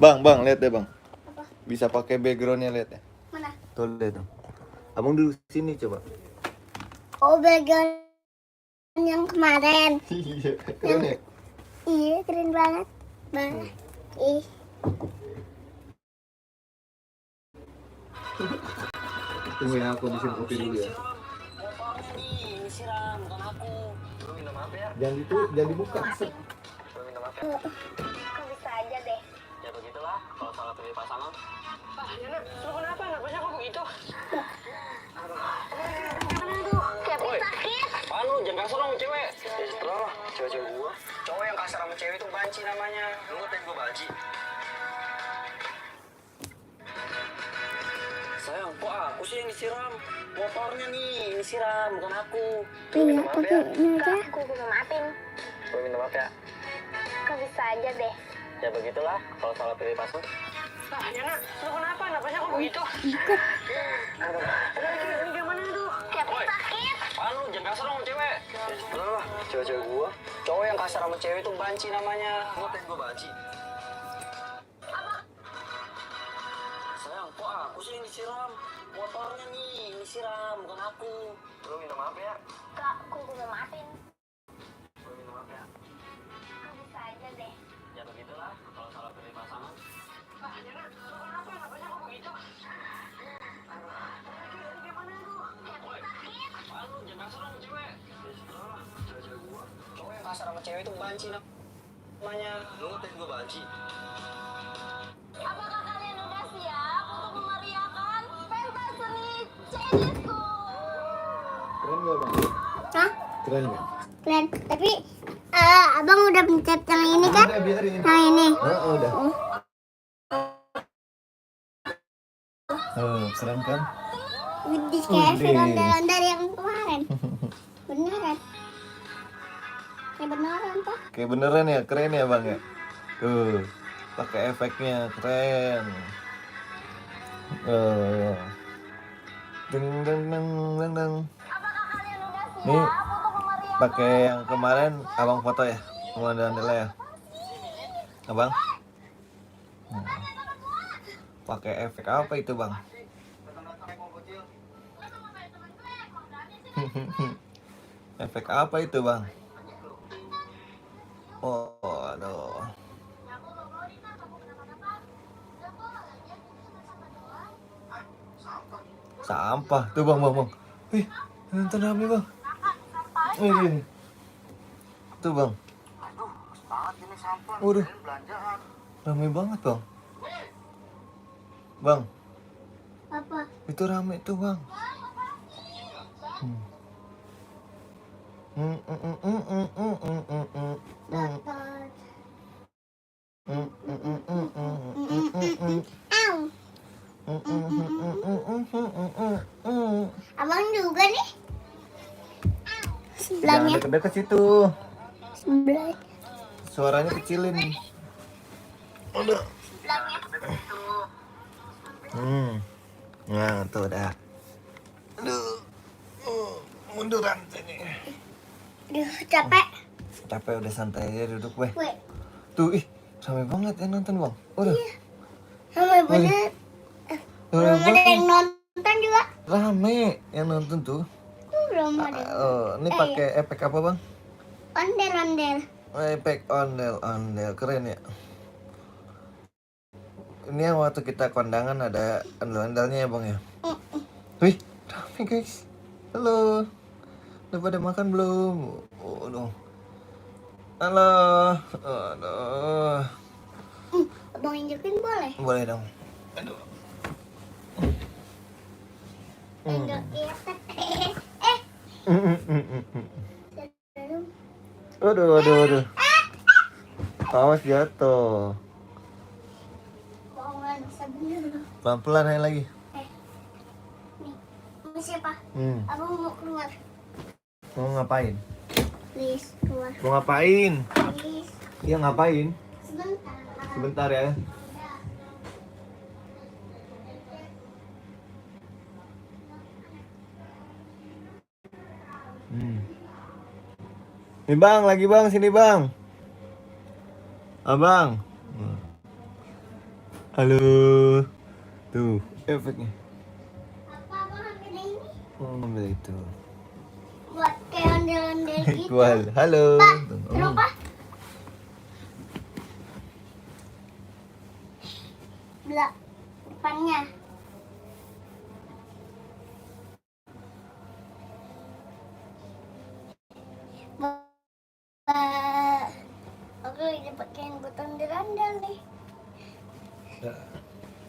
Bang, lihat deh bang. Apa? Bisa pakai backgroundnya, lihat ya. Mana? Tuh lihat tuh. Abang dulu sini coba. Oh, background yang kemarin. Iya, keren ya. Iya, keren banget. Ih. Tunggu ya, aku habisin kopi dulu ya. Motornya nih, ini siram, bukan aku. Lu minta maaf ya. Jangan dibuka. Lu minta maaf ya. Kok bisa aja deh. Ya begitulah, kalau salah pilih pasangan. Ah, Yana, lu kenapa? Napasnya kok begitu? Aduh, kayak sakit. Apaan lu? Jangan kasar sama cewek. Ya setelah lah, cewek-cewek gua. Cowok yang kasar sama cewek itu banci namanya. Lu ngatain gua banci? Sayang, kok aku sih yang disiram? Motornya nih, ini siram, bukan aku. Lu minta maaf ya. Ini aja. Aku bisa maafin. Lu minta maaf ya. Kok bisa aja deh. Ya begitulah, kalau salah pilih pasangan. Ah, Yana, lu kenapa? Napasnya kok begitu? Ikut. Ini gimana tuh? Kayak sakit. Apaan lu? Jangan kasar sama cewek. Ya setelah lah, cewek-cewek gua. Cowok yang kasar sama cewek itu banci namanya. Lu ngatain gua banci? Sayang, kok aku sih yang disiram? Motornya nih, ini siram, bukan aku. Lu minta maaf ya. Kak, aku bisa maafin. Lu minta maaf ya. Kok bisa aja deh. Ya begitulah, kalau salah pilih pasangan. Ah, Yana, lu kenapa? Napasnya kok begitu? Ini gimana tuh? Kayak sakit. Apaan lu? Jangan kasar sama cewek. Ya setelah lah, cewek-cewek gua. Cowok yang kasar sama cewek itu banci namanya. Lu ngatain gua banci? Apakah kalian udah siap untuk memeriahkan pentas seni Chinese-ku? Keren gak bang? Hah? Keren gak? Keren. Tapi abang udah pencet yang ini kan? Udah biarin. Yang ini. Udah. Keren kan? Widih, kayak Widih. ondel-ondel yang kemarin. Beneran. Kayak beneran toh. Kayak beneran ya, keren ya bang ya. Tuh, pakai efeknya keren. Deng deng deng deng deng. Apakah kalian udah siap Nih, untuk memeriahkan? pakai yang kemarin abang foto ya, ondel-ondelnya ya, abang. Pakai efek apa itu bang? Efek apa itu bang? Oh, aduh. Sampah tuh bang. Wih, nonton rame bang. Ini. Tuh bang. Waduh, rame banget bang. Bang, Apa? itu rame tuh bang. Au. Abang juga nih. Jangan Sebelahnya. deket-deket situ. Sebelah. Suaranya kecilin. Udah. Nah, tuh dah. Aduh. Munduran sini. Aduh, capek. Capek udah santai aja duduk weh. Weh, Tuh ih, ramai banget yang nonton bang. Udah. sama bener. Belum ada yang nonton juga. Rame yang nonton tuh. Belum ada. Ini pakai efek apa bang? Ondel-ondel. Efek ondel keren ya. Ini yang waktu kita kondangan ada ondel-ondelnya ya bang ya. Wih, rame guys. Halo. Udah pada makan belum? Aduh. Halo. Aduh. Abang injekin boleh? Boleh dong. Aduh. Injekin. Aduh. Awas jatuh. Bohongan, bisa bener. Pelan-pelan aja lagi. Nih, ini siapa? Abang mau keluar. Mau ngapain? Please, keluar. Mau ngapain? Please. Iya ngapain? Sebentar. Sebentar ya. Nih bang, lagi bang, sini bang. Abang. Halo. Tuh, efeknya. Apa abang ambil ini? Ambil itu. Buat kayak ondel-ondel gitu. Equal. Halo. Pak, Tuh, kenapa? Belak depannya. Aku udah pakein buat ondel-ondel nih.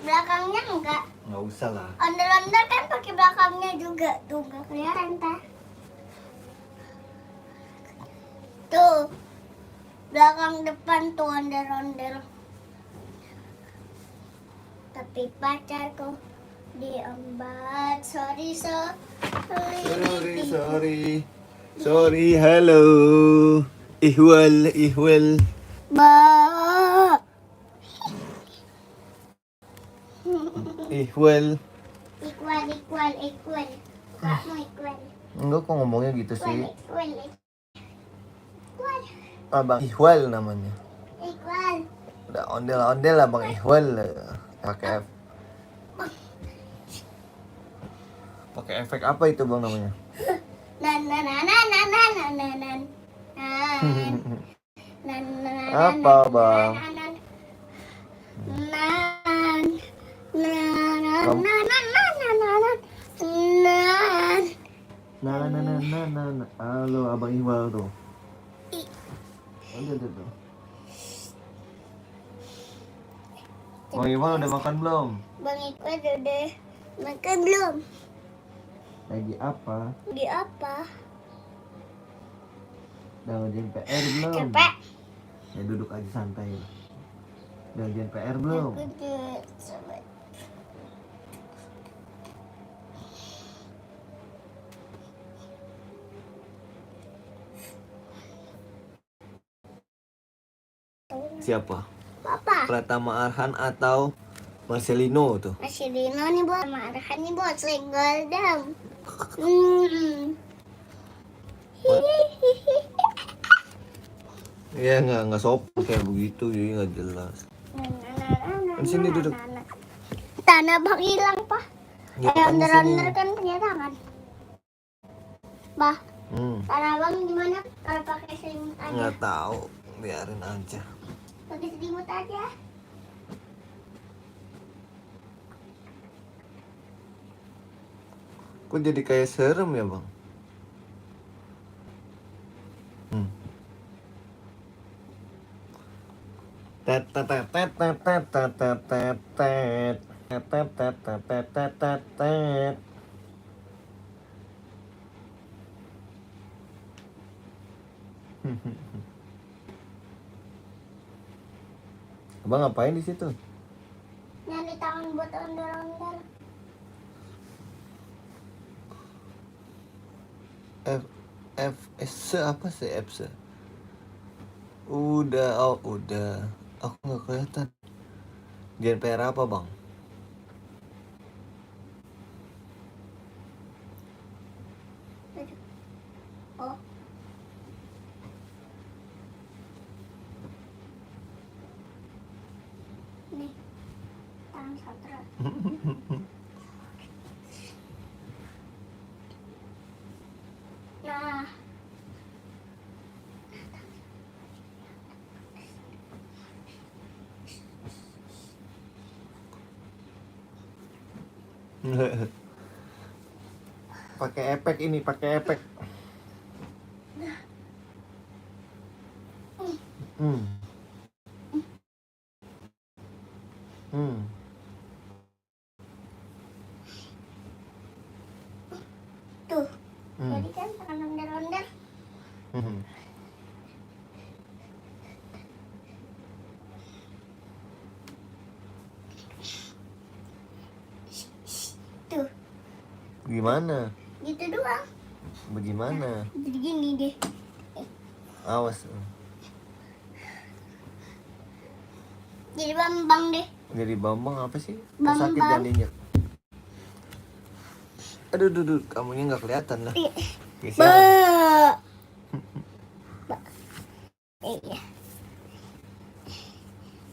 Belakangnya enggak. Nggak usah lah. Ondel-ondel kan pakai belakangnya juga. Tuh enggak kelihatan tah. Tuh. Belakang depan tuh ondel-ondel. Tapi pacarku diembat. Sorry. Sorry, halo. Ihwal. Ba. Ihwal. Equal. Kamu equal. Enggak kok ngomongnya gitu sih. Equal. Abang Ihwal namanya. Equal. Udah ondel-ondel Abang Ihwal. Pakai pakai efek apa itu Bang namanya? Apa Bang? Halo Abang Ihwal tuh. Tuh. Bang Ihwal udah makan belum? Bang Iqbal udah makan belum? Lagi apa? Di apa? Udah ngerjain PR belum? Capek. Ya duduk aja santai. Udah ngerjain PR belum? Aku udah sobat. Siapa? Papa. Pratama Arhan atau Marcelino tuh? Masih Dino nih buat marahan nih buat senggol dong. Iya nggak sopan kayak begitu jadi nggak jelas. Di sini duduk. Tanah bang hilang pak. Ya, kan di sini. Under kan punya tangan. Bah, tanah bang gimana kalau pakai selimut aja? Nggak tahu, biarin aja. Pakai selimut aja. Kok jadi kayak serem ya bang? Tet tet tet tet tet tet tet tet tet tet. Tet tet tet tet tet tet tet tet. Abang ngapain di situ? Nyari tangan buat ondel-ondel. F apa sih F? Udah. Aku nggak kelihatan. Jangan PR apa bang? Oh. Nih. Tangan satra. Nah. Pakai efek ini, pakai efek. Tuh. Jadi kan tangan ondel-ondel. Tuh. Gimana? Gitu doang. Bagaimana? Jadi gini deh. Awas. Jadi Bambang deh. Jadi Bambang apa sih? Bambang. Sakit jadinya. Aduh, kamunya nggak kelihatan lah. Ba. Iya.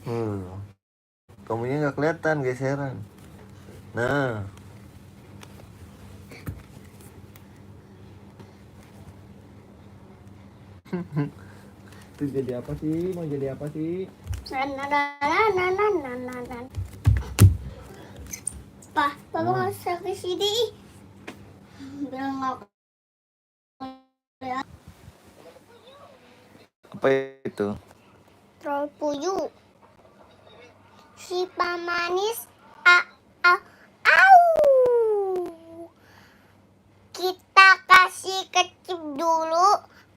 Kamunya nggak kelihatan geseran. Nah. Itu jadi apa sih? Mau jadi apa sih? Pak, Papa nggak usah ke sini. Bilang nggak. Apa itu? Troll puyuh. Si pamanis. A, a, au. Kita kasih kecip dulu.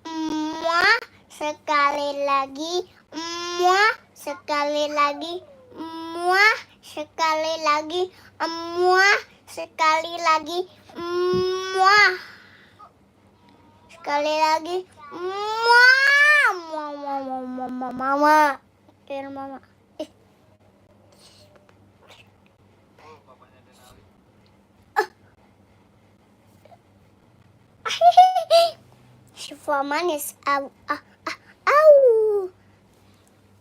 Muah. Sekali lagi. Muah. Sekali lagi. Muah. Sekali lagi. Muah. Sekali lagi. Muah. Sekali lagi. Muah. Muah, muah, muah, muah, muah, mama. Kira mama. Syifa manis. Au, ah, ah, au.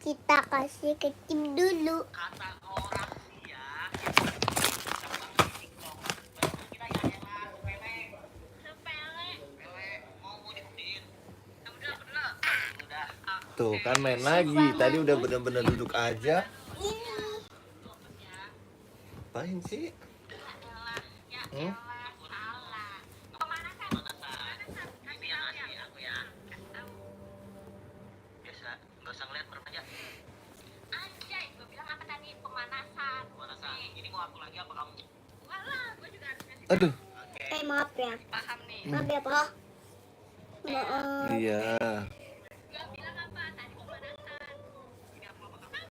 Kita kasih kecip dulu. Kata orang dia kita ya elah sepele mau dibuktiin udah Tuh kan main lagi. Tadi udah bener-bener duduk aja. Apain sih? biasa nggak usah ngeliat remaja. Anjay, gue bilang apa tadi pemanasan. Ini mau aku lagi apa kamu? Walah, gue juga harus ngasih Aduh. Maaf ya. paham nih. Maaf ya, Pak. Maaf. Iya.